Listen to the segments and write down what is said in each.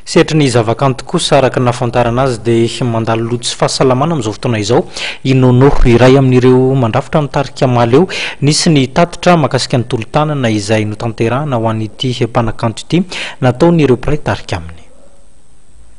Sehatry ny zavakanto kosa, araka ny nahafantarana azy, dia mandalo loto sy fahasalamana amin'izao fotoana izao i Nono, iray amin'ireo mandrafitra ny tarika Mahaleo. Nisy ny tatitra mahakasika ny tolo-tanana izay notanterahana ho an'ity mpanakanto ity, nataon'ireo mpiray tarika aminy.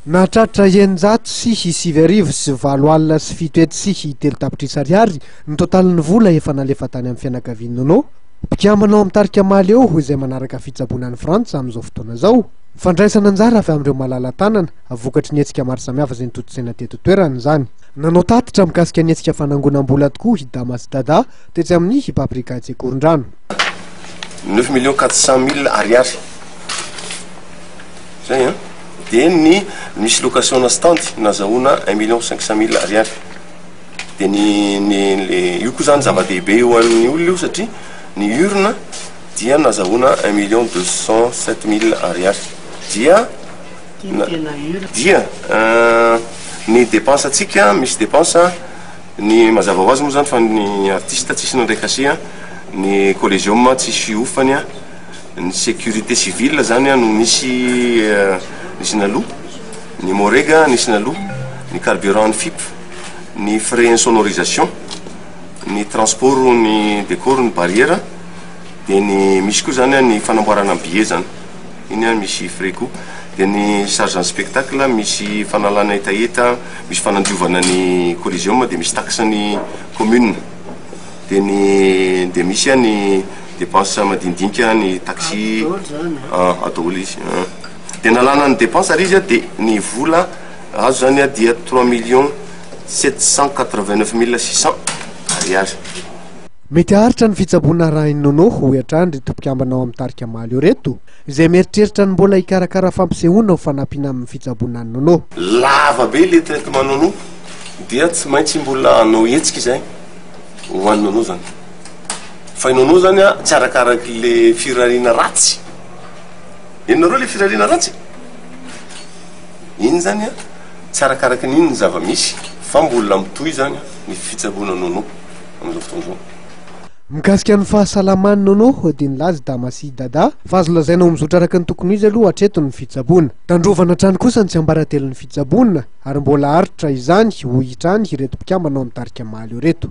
Nahatratra 690703 tapitrisa ariary ny totalin'ny vola efa nalefa tany amin'ny fianakavian'i Nono, mpikambana ao amin'ny tarika Mahaleo izay manaraka fitsaboana any Frantsa amin'izao fotoana izao. Fandraisana anjara avy amin'ireo malala-tanana, vokatry ny hetsika maro samihafa izay notontosaina teto an-toerana izany. Nanao tatitra mikasika ny hetsika fanangonam-bola tokoa i Dama sy Dada tetsy amin'ny Paprika etsy Ankorondrano. 9 millions 400 mille ariary zay an, de ny misy location na stand nazahoana 1 million 500 mille ariary. De ny le io koa zany zava-dehibe eo an'ny olona io, satria ny urne dia nazahoana 1 million 207 mille ariary. Dia ny dépense atsika, misy dépense ny mazava ho azy moa zany, fa ny artiste tsisy nandray cachet a, ny collégium tsisy ofany a, ny sécurité civile zany a no nisy naloa, ny morega nisy naloa, ny carburant, ny FIP, ny frais insonorisation, ny transport, ny décor, ny barrière. De ny misy koa zany a ny fanamboarana billet zany iny a, misy frais koa. De ny charge en spectacle, misy fanalana hetaheta, misy fanandiovana ny collégium, de misy taxe ny commune. De ny de misy a ny dépense madinidinika, ny taxi daholo izy. De nalana ny dépense ary izy a, de ny vola azo zany a dia 3 789 600 ariary. Mety haharitra ny fitsaboana arahin'i Nono, hoy hatrany ry tompon-kambana ao amin'ny tarika Mahaleo reto, izay mieritreritra ny mbola hikarakara fampisehoana ho fanampiana amin'ny fitsaboana an'i Nono. Lava be le traitement Nono, dia tsy maintsy mbola hanao hetsika izay ho an'i Nono zany. Fa i Nono zany a tsy arakaraky le firariana ratsy. Henonareo le firariana ratsy? Iny zany a tsy arakaraky n'iny ny zava-misy, fa mbola mitohy zany ny fitsaboana Nono amin'izao fotoana izao. Mikasika ny fahasalaman'i Nono dia nilaza i Dama sy i Dada fa azo lazaina ho mizotra araka ny tokony ho izy aloha hatreto ny fitsaboana. Tandrovana hatrany kosa ny tsiambaratelon'ny fitsaboana ary mbola haharitra izany, hoy hatrany ireto mpikambana ao amin'ny tarika Mahaleo ireto.